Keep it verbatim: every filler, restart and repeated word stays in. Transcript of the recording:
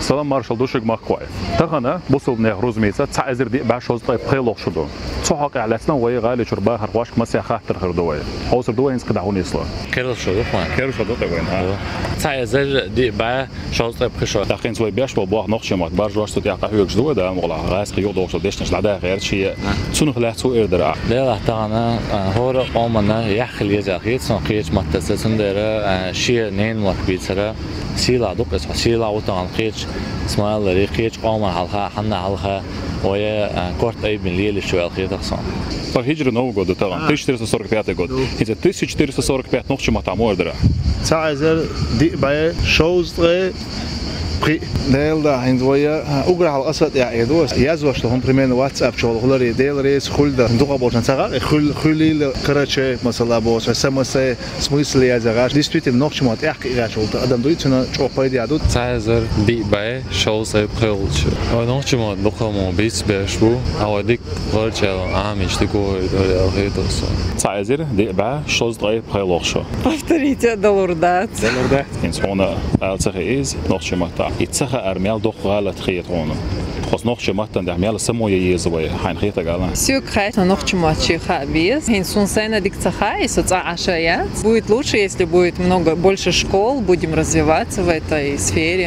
Салам-маршал ду шуьга, махкахой. Тахана бусалба наьха рузбанца цхьа эзар диъ бӀаь шовзткъе пхи лоха шу ду. Цу хьокъехь лаьцна вай гӀалин чуьра бахархошка массех хаттар хир ду вай. Хьовсур ду вай хӀинца кхидӀа хӀун нисло? Керла шу ду хьуна. Керла шу ду тӀе вайна, хӀа? Ду. Цхьа эзар диъ бӀаь шовзткъе пхи шу. ТӀаккха хӀинца вай беш бола боху нохчийн мотт баржош цу тӀехь къахьоьгуш ду вай, Дала мукъалахь, гӀазкхий юхадохуш долу дешнаш дӀадахарца шен. Цунах лаьцна хӀун эр дара ахь? Делахь тахана, а, хӀора а къомана яхь хила еза аьлла хета суна кхечу маттаца, цундела, а, шен ненан мотт бийцара сийлахь ду-кх иза, хьо сийлахь ву тахана кхечу смайлари, кхечу къомана хьалха, хьанна хьалха, вай, а, корта айбина лелаш ву аьлла хета-кх суна. По хиджра Новый год ду тахана, а, тысяча четыреста сорок пятый год. Ду. ХӀинца тысяча четыреста сорок пять нохчийн маттахь муха эр дара? Цхьа эзар диъ бӀе шовзткъе пхи. Дела да, хӀинца вай, а, уггар хьалха аса а тӀаьхьа эр ду. Язвеш ду хӀума примерно WhatsApp чохь хиларе, Дела реза хуьлда. Дукха болчарна ца хаьа, хуьл-, хуьлийла, короче, масала боху, СМС, смысл язъеш. Действительно, нохчийн мотт тӀаьхьа кхиъна гӀерташ волу адам дуй, цуьнан чӀогӀа пайда а ду. Цхьа эзар диъ бӀе шовзткъе пхи лоха шу. Вай нохчийн мотт дукха ма бийца беш бу, а вай дика гӀарчӀелла Ӏамийча дика ву хир дара аьлла хета суна. Цхьа эзар диъ бӀе шовзткъе пхи лоха шу. Повторите, далур дац. Далур дац. ХӀинца хьуна ала ца хиъна иза нохчийн маттахь. И ца хаар мел доккха гӀалат хета хьуна? Оцу нохчийн маттана тӀехь мел самое еза вай, хьайна хетарг ала? Соьга хаьа, нохчийн мотт ше хаа беза. ХӀинца суна сайна дика ца хаьа, и со цкъа Ӏаш а яц. Будет лучше, если будет много, больше школ, будем развиваться в этой сфере.